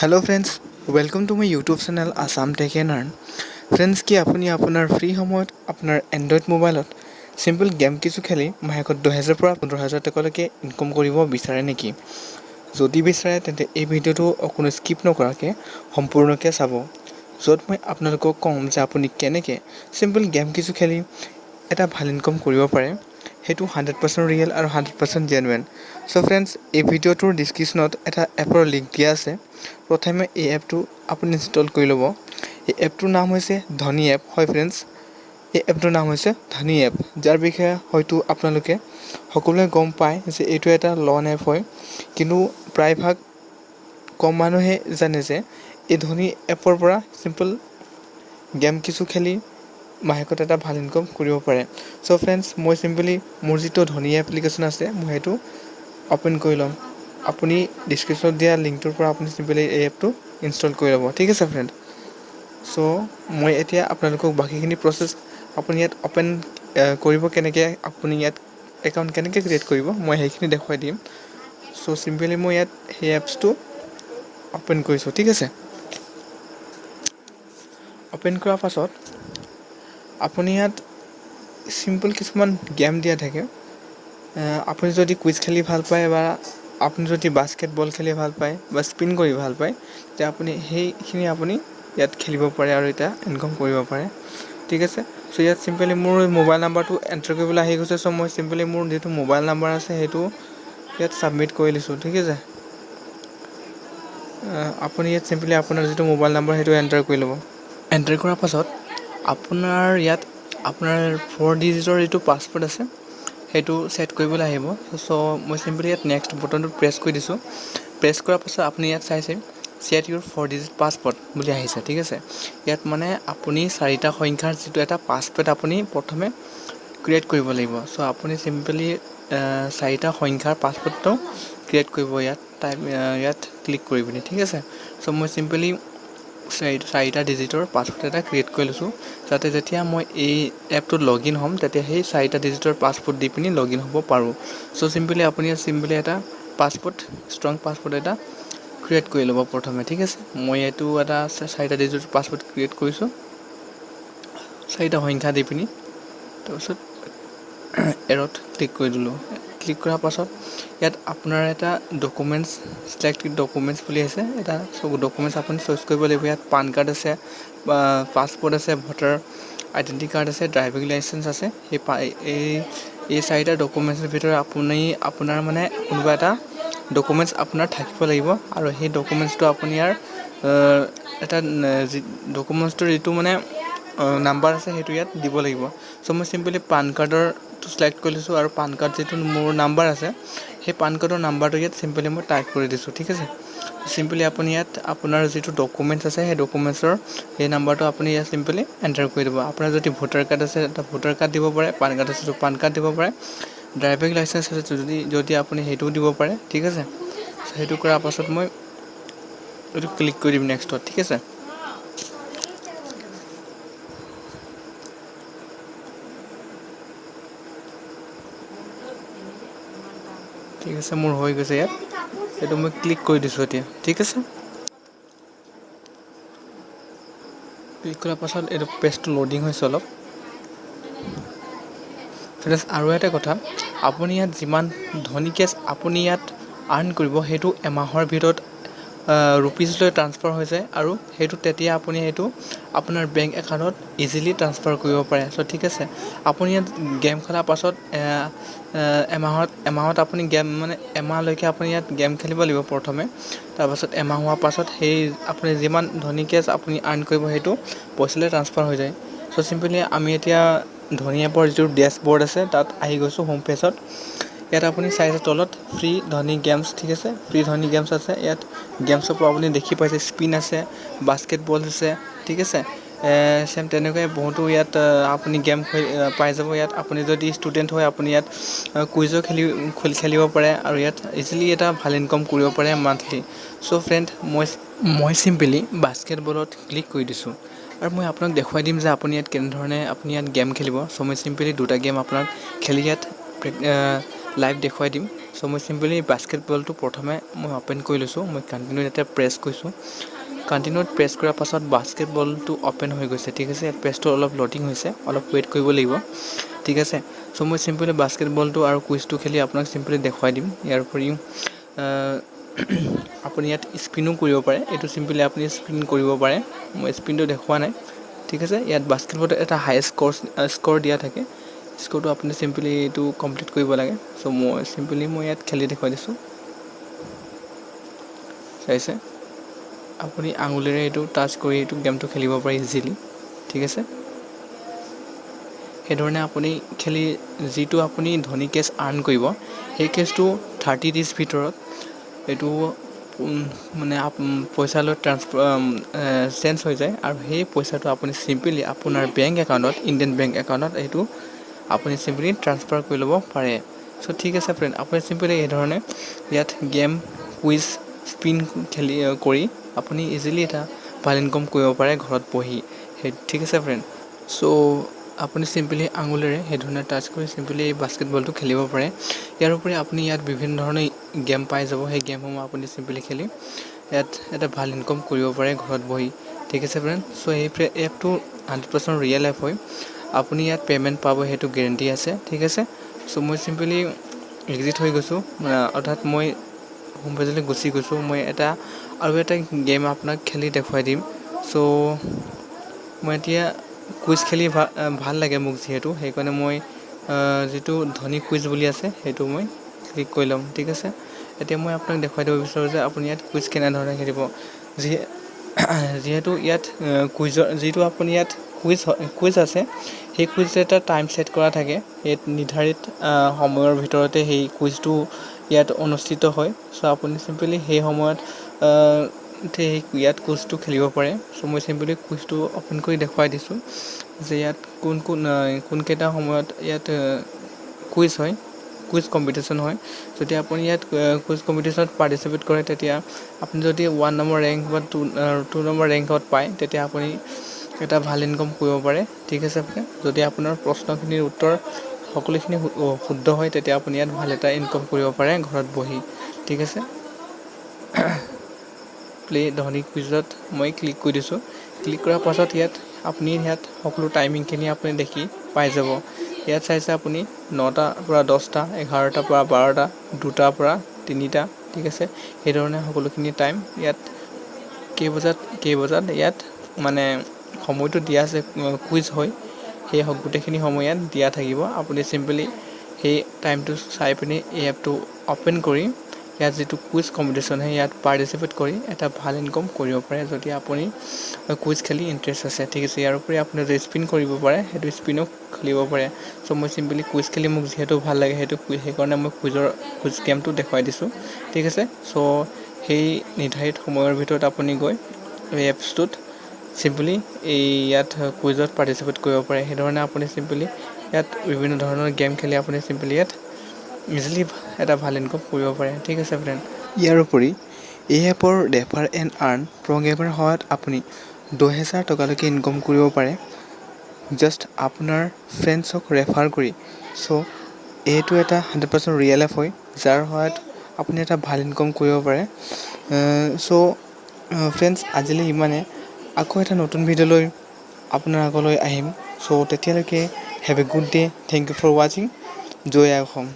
Hello friends, welcome to my YouTube channel Assam Tech and Earn. Friends, কি আপুনি আপোনাৰ free সময়ত আপোনাৰ এণ্ড্ৰইড মোবাইলত চিম্পল গেম কিছু খেলি মাহেকত 10,000ৰ পৰা 15,000 টকালৈকে ইনকম কৰিব বিচাৰে নেকি? যদি বিচাৰে, তেন্তে এই ভিডিঅ'টো অকণো স্কিপ নকৰাকৈ সম্পূৰ্ণকৈ চাব, য'ত মই আপোনালোকক ক'ম যে আপুনি কেনেকৈ চিম্পল গেম কিছু খেলি এটা ভাল ইনকম কৰিব পাৰে। সেইটো 100% ৰিয়েল আৰু 100% জেনুৱেন। চ' ফ্ৰেণ্ডছ, এই ভিডিঅ'টোৰ ডিছক্ৰিপশ্যনত এটা এপৰ লিংক দিয়া আছে। প্ৰথমে এই এপটো আপুনি ইনষ্টল কৰি ল'ব। এই এপটোৰ নাম হৈছে ধনী এপ। হয় ফ্ৰেণ্ডছ, এই এপটোৰ নাম হৈছে ধনী এপ, যাৰ বিষয়ে হয়তো আপোনালোকে সকলোৱে গম পায় যে এইটো এটা লোন এপ হয়। কিন্তু প্ৰায়ভাগ কম মানুহে জানে যে এই ধনী এপৰ পৰা চিম্পল গেম কিছু খেলি মাহেকত এটা ভাল ইনকম কৰিব পাৰে। চ' ফ্ৰেণ্ডছ, মই চিম্পলি মোৰ যিটো ধনী এপ্লিকেশ্যন আছে, মই সেইটো অ'পেন কৰি ল'ম। আপুনি ডিছক্ৰিপশ্যনত দিয়া লিংকটোৰ পৰা আপুনি চিম্পলি এই এপটো ইনষ্টল কৰি ল'ব, ঠিক আছে ফ্ৰেণ্ড? চ' মই এতিয়া আপোনালোকক বাকীখিনি প্ৰচেছ, আপুনি ইয়াত অ'পেন কৰিব কেনেকৈ, আপুনি ইয়াত একাউণ্ট কেনেকৈ ক্ৰিয়েট কৰিব, মই সেইখিনি দেখুৱাই দিম। চ' চিম্পলি মই ইয়াত সেই এপছটো অ'পেন কৰিছোঁ, ঠিক আছে? অ'পেন কৰাৰ পাছত আপুনি ইয়াত চিম্পল কিছুমান গেম দিয়া থাকে। আপুনি যদি কুইজ খেলি ভাল পায় বা আপুনি যদি বাস্কেটবল খেলি ভাল পায় বা স্পিন কৰি ভাল পায়, তেতিয়া আপুনি সেইখিনি আপুনি ইয়াত খেলিব পাৰে আৰু এতিয়া ইনকম কৰিব পাৰে, ঠিক আছে? চ' ইয়াত চিম্পলি মোৰ মোবাইল নাম্বাৰটো এণ্টাৰ কৰিবলৈ আহি গৈছে। চ' মই চিম্পলি মোৰ যিটো মোবাইল নাম্বাৰ আছে, সেইটো ইয়াত ছাবমিট কৰি দিছোঁ, ঠিক আছে? আপুনি ইয়াত চিম্পলি আপোনাৰ যিটো মোবাইল নাম্বাৰ, সেইটো এণ্টাৰ কৰি ল'ব। এণ্টাৰ কৰাৰ পাছত আপোনাৰ ইয়াত আপোনাৰ ফ'ৰ ডিজিটৰ যিটো পাছৱৰ্ড আছে, সেইটো ছেট কৰিবলৈ আহিব। চ' মই চিম্পলি ইয়াত নেক্সট বটনটো প্ৰেছ কৰি দিছোঁ। প্ৰেছ কৰাৰ পাছত আপুনি ইয়াত চাইছে "Set your four digit password" বুলি আহিছে, ঠিক আছে? ইয়াত মানে আপুনি চাৰিটা সংখ্যাৰ যিটো এটা পাছৱৰ্ড আপুনি প্ৰথমে ক্ৰিয়েট কৰিব লাগিব। চ' আপুনি চিম্পলি চাৰিটা সংখ্যাৰ পাছৱৰ্ডটো ক্ৰিয়েট কৰিব ইয়াত টাইপ, ইয়াত ক্লিক কৰি পিনি, ঠিক আছে? চ' মই চিম্পলি চাৰিটা ডিজিটৰ পাছৱৰ্ড এটা ক্ৰিয়েট কৰি লৈছোঁ, যাতে যেতিয়া মই এই এপটোত লগ ইন হ'ম, তেতিয়া সেই চাৰিটা ডিজিটৰ পাছৱৰ্ড দি পিনি লগ ইন হ'ব পাৰোঁ। চ' চিম্পলি আপুনি ইয়াত চিম্পলি এটা পাছৱৰ্ড, ষ্ট্ৰং পাছৱৰ্ড এটা ক্ৰিয়েট কৰি ল'ব প্ৰথমে, ঠিক আছে? মই এইটো এটা চাৰিটা ডিজিটৰ পাছৱৰ্ড ক্ৰিয়েট কৰিছোঁ, চাৰিটা সংখ্যা দি পিনি। তাৰপিছত এৰ'ত ক্লিক কৰি দিলোঁ। ক্লিক কৰাৰ পাছত ইয়াত আপোনাৰ এটা ডকুমেণ্টছ, চিলেক্ট ডকুমেণ্টছ বুলি আছে। এটা ডকুমেণ্টছ আপুনি চইচ কৰিব লাগিব। ইয়াত পান কাৰ্ড আছে বা পাছপৰ্ট আছে, ভোটাৰ আইডেণ্টি কাৰ্ড আছে, ড্ৰাইভিং লাইচেঞ্চ আছে। সেই এই চাৰিটা ডকুমেণ্টছৰ ভিতৰত আপুনি আপোনাৰ মানে কোনোবা এটা ডকুমেণ্টছ আপোনাৰ থাকিব লাগিব আৰু সেই ডকুমেণ্টছটো আপুনি ইয়াৰ এটা যি ডকুমেণ্টছটোৰ যিটো মানে নাম্বাৰ আছে, সেইটো ইয়াত দিব লাগিব। চ' মই চিম্পলি পান কাৰ্ডৰটো চিলেক্ট কৰি লৈছোঁ আৰু পান কাৰ্ড যিটো মোৰ নাম্বাৰ আছে, সেই পান কাৰ্ডৰ নাম্বাৰটো ইয়াত চিম্পলি মই টাইপ কৰি দিছোঁ, ঠিক আছে? চিম্পলি আপুনি ইয়াত আপোনাৰ যিটো ডকুমেণ্টছ আছে, সেই ডকুমেণ্টছৰ সেই নাম্বাৰটো আপুনি ইয়াত চিম্পলি এণ্টাৰ কৰি দিব। আপোনাৰ যদি ভোটাৰ কাৰ্ড আছে, এটা ভোটাৰ কাৰ্ড দিব পাৰে। পান কাৰ্ড আছে, পান কাৰ্ড দিব পাৰে। ড্ৰাইভিং লাইচেঞ্চ আছে যদি আপুনি সেইটোও দিব পাৰে, ঠিক আছে? সেইটো কৰাৰ পাছত মই এইটো ক্লিক কৰি দিম নেক্সটত, ঠিক আছে? ঠিক আছে, মোৰ হৈ গৈছে ইয়াত। এইটো মই ক্লিক কৰি দিছোঁ এতিয়া, ঠিক আছে? ক্লিক কৰাৰ পাছত এইটো পেজটো লোডিং হৈছে অলপ। ফ্ৰেণ্ডছ, আৰু এটা কথা, আপুনি ইয়াত যিমান ধনী কেছ আপুনি ইয়াত আৰ্ণ কৰিব, সেইটো এমাহৰ ভিতৰত ৰুপিজলৈ ট্ৰান্সফাৰ হৈ যায় আৰু সেইটো তেতিয়া আপুনি সেইটো আপোনাৰ বেংক একাউণ্টত ইজিলি ট্ৰান্সফাৰ কৰিব পাৰে। চ' ঠিক আছে, আপুনি ইয়াত গেম খেলাৰ পাছত এমাহত আপুনি গেম মানে এমাহলৈকে আপুনি ইয়াত গেম খেলিব লাগিব প্ৰথমে। তাৰপাছত এমাহ হোৱাৰ পাছত সেই আপুনি যিমান ধনী কেছ আপুনি আৰ্ণ কৰিব, সেইটো পইচালৈ ট্ৰান্সফাৰ হৈ যায়। চ' চিম্পলি আমি এতিয়া ধনী এপৰ যিটো ডেছবৰ্ড আছে, তাত আহি গৈছোঁ হোম পেজত। ইয়াত আপুনি চাইছে তলত ফ্ৰী ধনী গেমছ, ঠিক আছে? ফ্ৰী ধনী গেমছ আছে। ইয়াত গেমছৰ পৰা আপুনি দেখি পাইছে স্পিন আছে, বাস্কেটবল আছে, ঠিক আছে? চেম তেনেকুৱাই বহুতো ইয়াত আপুনি গেম পাই যাব। ইয়াত আপুনি যদি ষ্টুডেণ্ট হয়, আপুনি ইয়াত কুইজো খেলিব পাৰে আৰু ইয়াত ইজিলি এটা ভাল ইনকম কৰিব পাৰে মান্থলি। চ' ফ্ৰেণ্ড, মই চিম্পলি বাস্কেটবলত ক্লিক কৰি দিছোঁ আৰু মই আপোনাক দেখুৱাই দিম যে আপুনি ইয়াত কেনেধৰণে আপুনি ইয়াত গেম খেলিব। চ' মই চিম্পলি দুটা গেম আপোনাক খেলি ইয়াত লাইভ দেখুৱাই দিম। চ' চ' মই চিম্পলি বাস্কেটবলটো প্ৰথমে মই অ'পেন কৰি লৈছোঁ। মই কণ্টিনিউ ইয়াতে প্ৰেছ কৰিছোঁ। কণ্টিনিউত প্ৰেছ কৰাৰ পাছত বাস্কেটবলটো অ'পেন হৈ গৈছে, ঠিক আছে। ইয়াত পেজটো অলপ ল'ডিং হৈছে, অলপ ৱেইট কৰিব লাগিব, ঠিক আছে। চ' মই চিম্পলি বাস্কেটবলটো আৰু কুইজটো খেলি আপোনাক চিম্পলি দেখুৱাই দিম। ইয়াৰ উপৰিও আপুনি ইয়াত স্পিনো কৰিব পাৰে। এইটো চিম্পলি আপুনি স্পিন কৰিব পাৰে। মই স্পিনটো দেখুওৱা নাই, ঠিক আছে। ইয়াত বাস্কেটবলত এটা হাই স্ক'ৰ দিয়া থাকে। স্ক'ৰটো আপুনি চিম্পলি এইটো কমপ্লিট কৰিব লাগে। চ' মই চিম্পলি মই ইয়াত খেলি দেখুৱাই দিছোঁ। চাইছে, আপুনি আঙুলিৰে এইটো টাচ কৰি এইটো গেমটো খেলিব পাৰে ইজিলি, ঠিক আছে। সেইধৰণে আপুনি খেলি যিটো আপুনি ধনী কেছ আৰ্ণ কৰিব, সেই কেছটো 30 ডেইজ ভিতৰত এইটো মানে পইচালৈ ট্ৰান্সফাৰ চেঞ্জ হৈ যায় আৰু সেই পইচাটো আপুনি চিম্পলি আপোনাৰ বেংক একাউণ্টত, ইণ্ডিয়ান বেংক একাউণ্টত এইটো আপুনি চিম্পলি ট্ৰান্সফাৰ কৰি ল'ব পাৰে। চ' ঠিক আছে ফ্ৰেণ্ড, আপুনি চিম্পলি এইধৰণে ইয়াত গেম, কুইজ, স্পিন খেলি কৰি আপুনি ইজিলি এটা ভাল ইনকম কৰিব পাৰে ঘৰত বহি। সেই ঠিক আছে ফ্ৰেণ্ড। চ' আপুনি চিম্পলি আঙুলিৰে সেইধৰণে টাচ কৰি চিম্পলি এই বাস্কেটবলটো খেলিব পাৰে। ইয়াৰ উপৰি আপুনি ইয়াত বিভিন্ন ধৰণৰ গেম পাই যাব। সেই গেমসমূহ আপুনি চিম্পলি খেলি ইয়াত এটা ভাল ইনকম কৰিব পাৰে ঘৰত বহি, ঠিক আছে ফ্ৰেণ্ড। চ' এই এপটো 100% ৰিয়েল এপ হয়। আপুনি ইয়াত পে'মেণ্ট পাব, সেইটো গেৰেণ্টি আছে, ঠিক আছে। চ' মই চিম্পলি এক্সিট হৈ গৈছোঁ, অৰ্থাৎ মই হোম পেজলৈ গুচি গৈছোঁ। মই এটা আৰু এটা গেম আপোনাক খেলি দেখুৱাই দিম। চ' মই এতিয়া কুইজ খেলি ভাল লাগে মোক যিহেতু, সেইকাৰণে মই যিটো ধনী কুইজ বুলি আছে, সেইটো মই ক্লিক কৰি ল'ম, ঠিক আছে। এতিয়া মই আপোনাক দেখুৱাই দিব বিচাৰোঁ যে আপুনি ইয়াত কুইজ কেনেধৰণে খেলিব। যিহেতু ইয়াত কুইজৰ যিটো আপুনি ইয়াত কুইজ আছে, সেই কুইজ এটা টাইম ছেট কৰা থাকে। সেই নিৰ্ধাৰিত সময়ৰ ভিতৰতে সেই কুইজটো ইয়াত অনুষ্ঠিত হয়। চ' আপুনি চিম্পলি সেই সময়ত সেই ইয়াত কুইজটো খেলিব পাৰে। চ' মই চিম্পলি কুইজটো অ'পেন কৰি দেখুৱাই দিছোঁ যে ইয়াত কোন কোন কোনকেইটা সময়ত ইয়াত কুইজ হয়, কুইজ কম্পিটিশ্যন হয়। যদি আপুনি ইয়াত কুইজ কম্পিটিশ্যনত পাৰ্টিচিপেট কৰে, তেতিয়া আপুনি যদি 1 নম্বৰ ৰেংক বা টু নম্বৰ ৰেংকত পায়, তেতিয়া আপুনি এটা ভাল ইনকম কৰিব পাৰে, ঠিক আছে। যদি আপোনাৰ প্ৰশ্নখিনিৰ উত্তৰ সকলোখিনি শুদ্ধ হয়, তেতিয়া আপুনি ইয়াত ভাল এটা ইনকম কৰিব পাৰে ঘৰত বহি, ঠিক আছে। প্লে ধনী কুইজত মই ক্লিক কৰি দিছোঁ। ক্লিক কৰাৰ পাছত ইয়াত আপুনি ইয়াত সকলো টাইমিংখিনি আপুনি দেখি পাই যাব। ইয়াত চাইছে আপুনি, 9টাৰ পৰা 10টা, 11টাৰ পৰা 12টা, 2টাৰ পৰা 3টা, ঠিক আছে। সেইধৰণে সকলোখিনি টাইম ইয়াত কেইবজাত কেইবজাত ইয়াত মানে সময়টো দিয়া আছে কুইজ হয়, সেই গোটেইখিনি সময় ইয়াত দিয়া থাকিব। আপুনি চিম্পলি সেই টাইমটো চাই পিনি এই এপটো অ'পেন কৰি ইয়াত যিটো কুইজ কম্পিটিশ্যন হয়, ইয়াত পাৰ্টিচিপেট কৰি এটা ভাল ইনকম কৰিব পাৰে, যদি আপুনি কুইজ খেলি ইণ্টাৰেষ্ট আছে, ঠিক আছে। ইয়াৰ উপৰি আপুনি যদি স্পিন কৰিব পাৰে, সেইটো স্পিনো খেলিব পাৰে। চ' মই চিম্পলি কুইজ খেলি মোক যিহেতু ভাল লাগে, সেইটো সেইকাৰণে মই কুইজ গেমটো দেখুৱাই দিছোঁ, ঠিক আছে। চ' সেই নিৰ্ধাৰিত সময়ৰ ভিতৰত আপুনি গৈ এই এপছটোত চিম্পলি এই ইয়াত কুইজত পাৰ্টিচিপেট কৰিব পাৰে। সেইধৰণে আপুনি চিম্পলি ইয়াত বিভিন্ন ধৰণৰ গেম খেলি আপুনি চিম্পলি ইয়াত ইজিলি এটা ভাল ইনকম কৰিব পাৰে, ঠিক আছে ফ্ৰেণ্ড। ইয়াৰ উপৰি এই এপৰ ৰেফাৰ এণ্ড আৰ্ণ প্ৰগ্ৰেমৰ সহায়ত আপুনি 10,000 টকালৈকে ইনকম কৰিব পাৰে, জাষ্ট আপোনাৰ ফ্ৰেণ্ডছক ৰেফাৰ কৰি। চ' এইটো এটা 100% ৰিয়েল এপ হয়, যাৰ সহায়ত আপুনি এটা ভাল ইনকম কৰিব পাৰে। চ' ফ্ৰেণ্ডছ, আজিলৈ ইমানে। আকৌ এটা নতুন ভিডিঅ' লৈ আপোনাৰ আগলৈ আহিম। চ' তেতিয়ালৈকে have a good day. Thank you for watching. Joy I Assam.